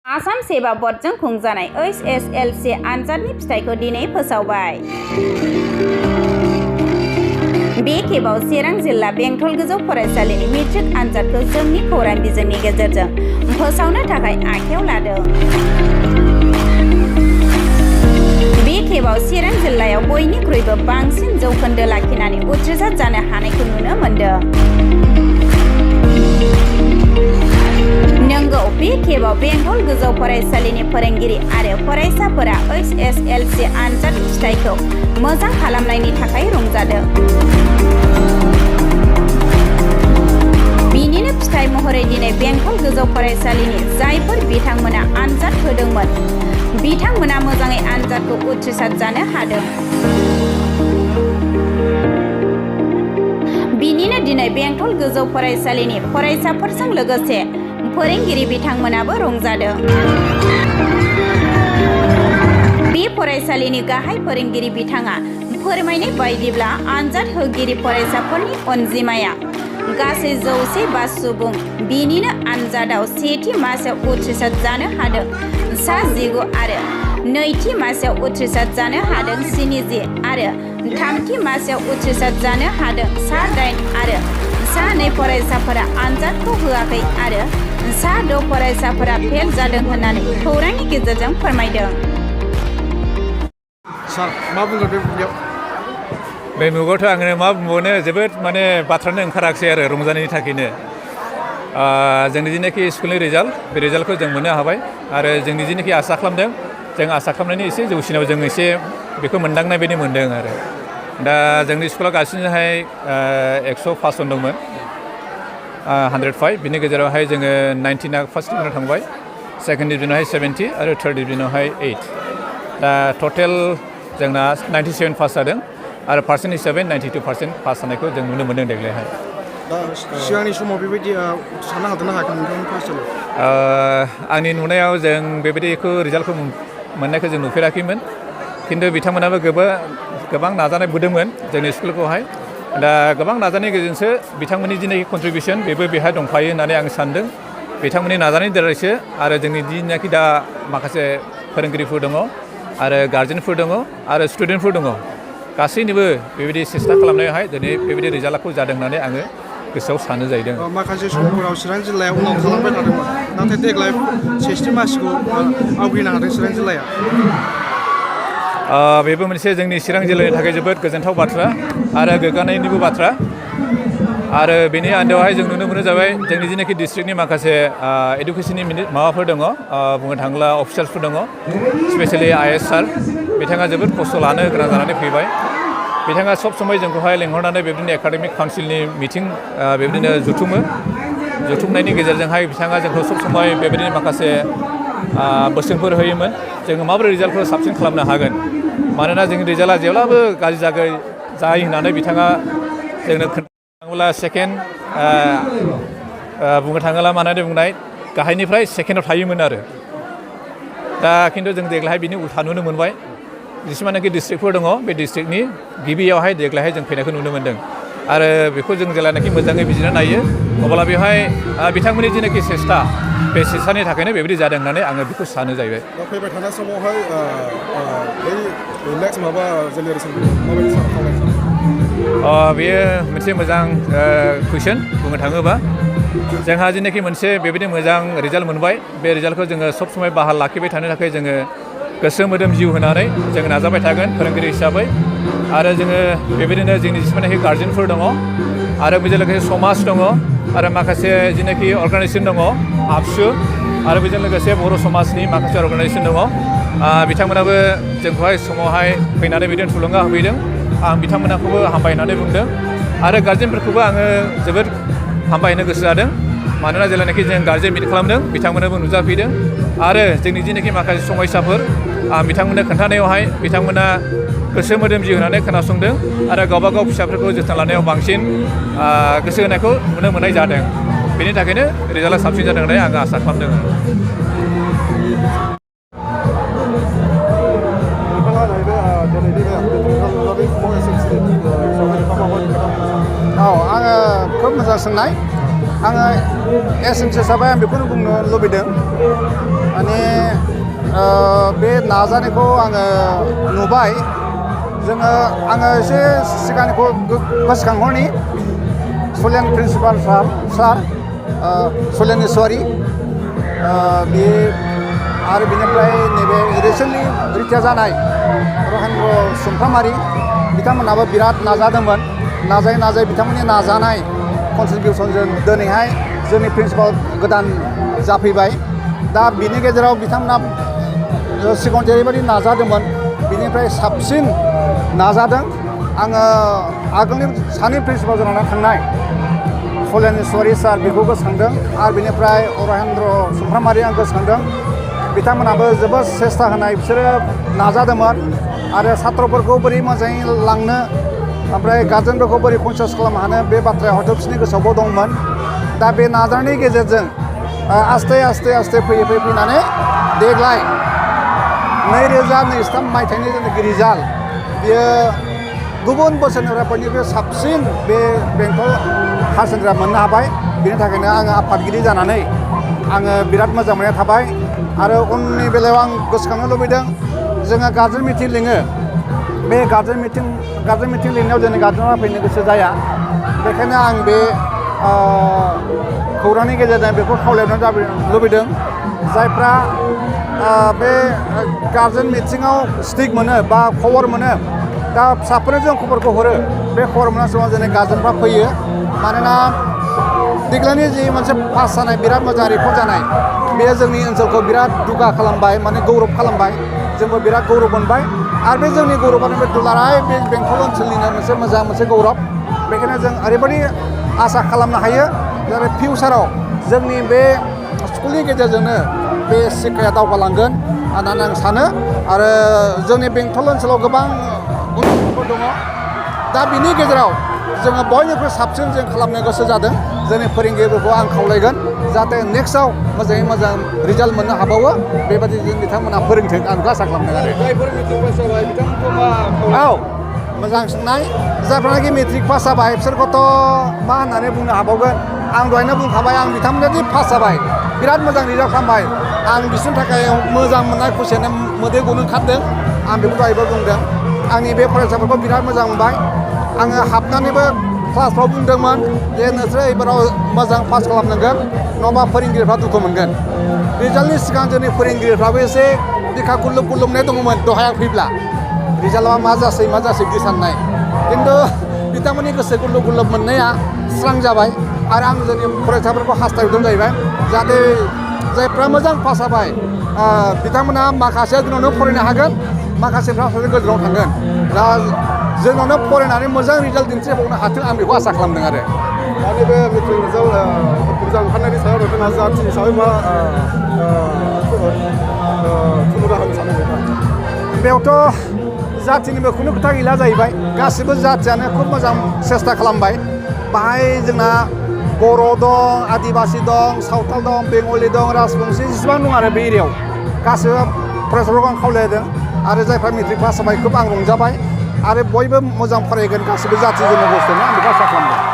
आसाम सेवा बर्डजों खुंजानाय HSLC आनजादनि फिथाइखौ दिनै फोसावबाय। बे खेबाव चिरां जिल्ला बेंटल गोजौ फरायसालिनि मेट्रिक आनजादखौ जोंनि खौरां बिजोंनि गेजेरजों फोसावनो थाखाय आखायाव लादों। बे खेबाव चिरां जिल्लायाव बयनिख्रुइबो बांसिन जौखोन्दो लाखिनानै उथ्रिसार जानो हानायखौ नुनो मोन्दों। नंगौ, बे खेबाव बेंटल गोजौ फरायसालिनि फोरोंगिरि आरो फरायसाफोरा HSLC आनजाद फिथाइखौ मोजां खालामनायनि थाखाय रंजादों। बिनिनो फिथाइ महरै दिनै बेंटल गोजौ फरायसालिनि जायफोर बिथांमोना आनजाद होदोंमोन बिथांमोना मोजाङै आनजादखौ उथ्रिसार जानो हादों। बिनिनो दिनै बेंटल गोजौ फरायसालिनि फरायसाफोरजों लोगोसे फोरोंगिरि बिथांमोनाबो रंजादों। बे फरायसालिनि गाहाय फोरोंगिरि बिथाङा फोरमायनाय बायदिब्ला आनजाद होगिरि फरायसाफोरनि अनजिमाया गासै 105 सुबुं। बिनिनो आनजादाव सेथि मासिआव उथ्रिसार जानो हादों सा 19 आरो नैथि मासिआव उथ्रिसार जानो हादों 70 आरो थामथि मासिआव उथ्रिसार जानो हादों सा 8 आरो सा 2 फरायसाफोरा आनजादखौ होआखै आरो सा 6 फरायसाफोरा फेल जादों होननानै खौरांनि गेजेरजों फोरमायदों। सार मा बुंगोन बे मुगायाव? बे मुगायावथ' आङो मा बुंबावनो, जोबोद बाथ्रानो ओंखाराखिसै आरो रंजानायनि थाखायनो। जोंनि जिनाखि स्कुलनि रिजाल्ट, बे रिजाल्टखौ जों मोननो हाबाय आरो जोंनि जिनाखि आसा खालामदों, जों आसा खालामनायनि एसे जौसिनाव जों एसे बेखौ मोनदांनाय बायदि मोनदों आरो। दा जोंनि स्कुलाव गासिनोहाय 105 जन दंमोन, 105। बिनि गेजेरावहाय जोङो 19 फार्स्ट डिभिजनाव थांबाय, सेकेन्ड डिभिजनावहाय 70 आरो थार्ड डिभिजनावहाय 8। दा टटेल जोंना 97 पास जादों आरो पार्सेन्ट हिसाबै 92% पास जानायखौ जों नुनो मोन्दों देग्लायहाय। दा सिगांनि समाव बेबायदि साननो हादोंना हायाखै नोंथांनि फरायसालियाव? आंनि नुनायाव जों बेबायदिखौ रिजाल्टखौ मोननायखौ जों नुफेराखैमोन, खिन्थु बिथांमोनाबो गोबां नाजानायबोदोंमोन जोंनि स्कुलखौहाय। दा गोबां नाजानायनि गेजेरजोंसो बिथांमोननि जिनाखि कन्ट्रिबिउसन बेबो बेहाय दंफायो होननानै आं सानदों। बिथांमोननि नाजानायनि दारैसो आरो जोंनि जिनाखि दा माखासे फोरोंगिरिफोर दङ आरो गार्जेनफोर दङ आरो स्टुडेन्टफोर दङ, गासैनिबो बेबायदि सेस्था खालामनायावहाय दिनै बेबायदि रिजाल्टखौ जादों होननानै आङो गोसोआव सानो जाहैदों। माखासे समफोराव चिरां जिल्लाया उनाव थालांबाय थादोंमोन, नाथाय देग्लाय 60 मासिखौ आवग्रिनो हादों चिरां जिल्लाया। बेबो मोनसे जोंनि चिरां जिल्लानि थाखाय जोबोद गोजोनथाव बाथ्रा आरो गोग्गानायनिबो बाथ्रा। आरो बेनि आन्दोआवहाय जों नुनो मोनो जाबाय जोंनि जिनाखि डिस्ट्रिक्टनि माखासे इडुकेसननि माबाफोर दङ, बुंनो थाङोब्ला अफिसार्सफोर दङ, स्पेसियेलि IAS सार, बिथाङा जोबोद खस्थ' लानो गोनां जानानै फैबाय। बिथाङा सब समय जोंखौहाय लेंहरनानै बेबायदिनो एकाडेमिक काउन्सिलनि मिटिं बेबायदिनो जुथुमनायनि गेजेरजोंहाय बिथाङा जोंखौ सब समय बेबायदिनो माखासे बोसोनफोर होयोमोन, जोङो माबोरै रिजाल्टखौ साबसिन खालामनो हागोन। मानोना जोंनि रिजाल्टआ जेब्लाबो गाज्रि जायो होननानै बिथाङा जोंनो खोन्थाङोब्ला सेकेन्ड बुंनो थाङोब्ला मानानै बुंनाय गाहायनिफ्राय सेकेन्डआव थायोमोन आरो। दा खिन्थु जों देग्लायहाय बिनि उल्था नुनो मोनबाय। जेसेबांनाखि डिस्ट्रिक्टफोर दङ बे डिस्ट्रिक्टनि गिबियावहाय देग्लायहाय जों फैनायखौ नुनो मोन्दों आरो बेखौ जों जेब्लानाखि मोजाङै बिजिरना नायो अब्ला बेवहाय बिथांमोननि जिनाखि सेस्था, बे सेस्थानि थाखायनो बेबायदि जादों होननानै आङो बेखौ सानो जाहैबाय। दा फैबाय थानाय समावहाय बै नेक्स्ट माबा जेनेरेसनखौ माबायदि खालामनो? बेयो मोनसे मोजां कुइसन। बुंनो थाङोबा जोंहा जिनाखि मोनसे बेबायदि मोजां रिजाल्ट मोनबाय, बे रिजाल्टखौ जोङो सब समय बाहाल लाखिबाय थानो थाखाय जोङो गोसो मोदोम जिउ होनानै जोङो नाजाबाय थागोन फोरोंगिरि हिसाबै। आरो जोङो बेबायदिनो जोंनि जेसेबांनाखि गार्जेनफोर दङ आरो बेजों लोगोसे समाज दङ आरो माखासे जिनाखि अर्गानाइजेसन दङ आबसु, आरो बेजों लोगोसे बर' समाजनि माखासे अर्गानाइजेसन दङ, बिथांमोनाबो जोंखौहाय समावहाय फैनानै बिदिनो थुलुंगा होफैदों। आं बिथांमोनखौबो हामबाय होननानै बुंदों आरो गार्जेनफोरखौबो आङो जोबोद हामबाय होनो गोसो जादों। मानोना जेब्लानाखि जों गार्जेन मिट खालामदों बिथांमोनाबो नुजाफैदों आरो जोंनि जिनाखि माखासे समयसाफोर बिथांमोननो खोन्थानायावहाय बिथांमोना गोसो मोदोम जिउ होनानै खोनासंदों आरो गावबा गाव फिसाफोरखौ जोथोन लानायाव बांसिन गोसो होनायखौ नुनो मोननाय जादों। बेनि थाखायनो रिजाल्टआ साबसिन जादों होननानै आङो आसा खालामदों। आङो खोब मोजां सोंनाय। आङो एसेन्स हिसाबै आं बेखौनो बुंनो लुबैदों माने बे नाजानायखौ आङो नुबाय आङो एसे सिगांनिखौ गोसोखांहरनि सलियान प्रिन्सिपाल सार सलियान इसवारि बे आरो बेनिफ्राय नैबे रिसेन्टलि रिटायार जानाय रहेन्द्र सुमफ्रामारि बिथांमोनहाबो बिराद नाजादोंमोन नाजायै बिथांमोननि नाजानाय कन्ट्रिबिउसनजों दिनैहाय जोंनि प्रिन्सिपाल गोदान जाफैबाय दा बिनि गेजेराव बिथांमोना सिगाङाव जेरैबायदि नाजादोंमोन बिनिफ्राय साबसिन नाजादों आङो आगोलनि सानै प्रिन्सिपाल जानानै थांनाय सलियान इसवारि सार बेखौ गोसोखांदों आरो बेनिफ्राय रहेन्द्र सुमफ्रामारि आं गोसोखांदों बिथांमोनाबो जोबोद सेस्था होनाय बिसोरो नाजादोंमोन आरो सात्रफोरखौ बोरै मोजाङै लांनो ओमफ्राय गार्जेनफोरखौ बोरै कनसियास खालामनो हानो बे बाथ्राया हयथ' बिसोरनि गोसोआवबो दंमोन दा बे नाजानायनि गेजेरजों आस्ते फैनानै देग्लाय 2023 मायथाइनि जेनाखि रिजाल्ट बियो गुबुन बोसोरनिफ्राय बयनिख्रुइ साबसिन बे बेंटल हायार सेकेन्डारिया मोननो हाबाय बेनि थाखायनो आङो आफादगिरि जानानै आङो बिराद मोजां मोननाय थाबाय आरो उननि बेलायाव आं गोसोखांनो लुबैदों जोङो गार्जेन मिटिं लिङो बे गार्जेन मिटिं लिंनायाव जोंनि गार्जेनआ फैनो गोसो जाया बेखायनो आं बे खौरांनि गेजेरजों बेखौ खावलायनो लुबैदों जायफ्रा बे गार्जेन मिटिङाव स्टिक मोनो बा खबर मोनो दा फिसाफोरनो जों खबरखौ हरो बे खबर मोननाय समाव जोंनि गार्जेनफ्रा फैयो मानोना देग्लायनि जि मोनसे पास जानाय बिराद मोजां रिपर्ट जानाय बेयो जोंनि ओनसोलखौ बिराद दुगा खालामबाय माने गौरब खालामबाय जोंबो बिराद गौरब मोनबाय आरो बे जोंनि गौरबानो बे दुलाराय बे बेंटल ओनसोलनिनो मोनसे गौरब बेखायनो जों ओरैबायदि आसा खालामनो हायो जेरै फिउचाराव जोंनि बे स्कुलनि गेजेरजोंनो बे शिक्षाया दावगालांगोन होननानै आं सानो आरो जोंनि बेंटल ओनसोलाव गोबां उन्दैफोर दङ दा बिनि गेजेराव जोङो बयनिख्रुइ साबसिन जों खालामनो गोसो जादों जोंनि फोरोंगिरिफोरखौ आं खावलायगोन जाहाथे नेक्स्टआव मोजाङै मोजां रिजाल्ट मोननो हाबावो बेबायदि जों बिथांमोनहा फोरोंथों आं आसा खालामदों आरो औ मोजां सोंनाय जायफ्रानाखि मेट्रिक पास जाबाय बिसोरखौथ' मा होननानै बुंनो हाबावगोन आं दहायनो बुंखाबाय आं बिथांमोननि पास जाबाय बिराद मोजां रिजाल्ट खालामबाय आं बिसोरनि थाखाय मोजां मोननाय खुसियानो मोदै गनो ओंखारदों आं बेखौ दहायबो बुंदों आंनि बे फरायसाफोरखौ बिराद मोजां मोनबाय आङो हाबनानैबो क्लासफ्राव बुंदोंमोन जे नोंसोरो एबाराव मोजां पास खालामनांगोन नङाबा फोरोंगिरिफ्रा दुखु मोनगोन रिजाल्टनि सिगां जोंनि फोरोंगिरिफ्राबो एसे बिखा गुल्लुबनाय दङमोन दहाय आं फैब्ला रिजाल्टआ मा जासै बिदि साननाय खिन्थु बिथांमोननि गोसो गुल्लुब मोननाया स्रां जाबाय आरो आं जोंनि फरायसाफोरखौ हास्थायदों जाहैबाय जाहाथे जायफ्रा मोजां पास जाबाय बिथांमोना माखासे दिनावनो फरायनो हागोन माखासेफ्रा गोजानाव थांगोन दा जोंनावनो फरायनानै मोजां रिजाल्ट दिन्थिबावनो हाथों आं बेखौ आसा खालामदों आरो दा नैबे मेट्रिक रिजाल्ट मोजां ओंखारनायनि सायाव नोंथाङा जाथि हिसाबै मा थुलुंगा होनो सानो बेयावथ' जाथिनिबो खुनु खोथा गैला जाहैबाय गासिबो जाथियानो खुब मोजां सेस्था खालामबाय बाहाय जोंना बर' दं आदिबासि दं सावथाल दं बेंगलि दं राजबंसि जेसेबां दं आरो बे एरियायाव गासिबो फरायसाफोरखौ आं खावलायदों आरो जायफ्रा मेट्रिक पास जाबाय खोब आं रंजाबाय आरो बयबो मोजां फरायगोन गासिबो जाथि जन'गोष्ठीनो आं बेखौ आसा खालामदों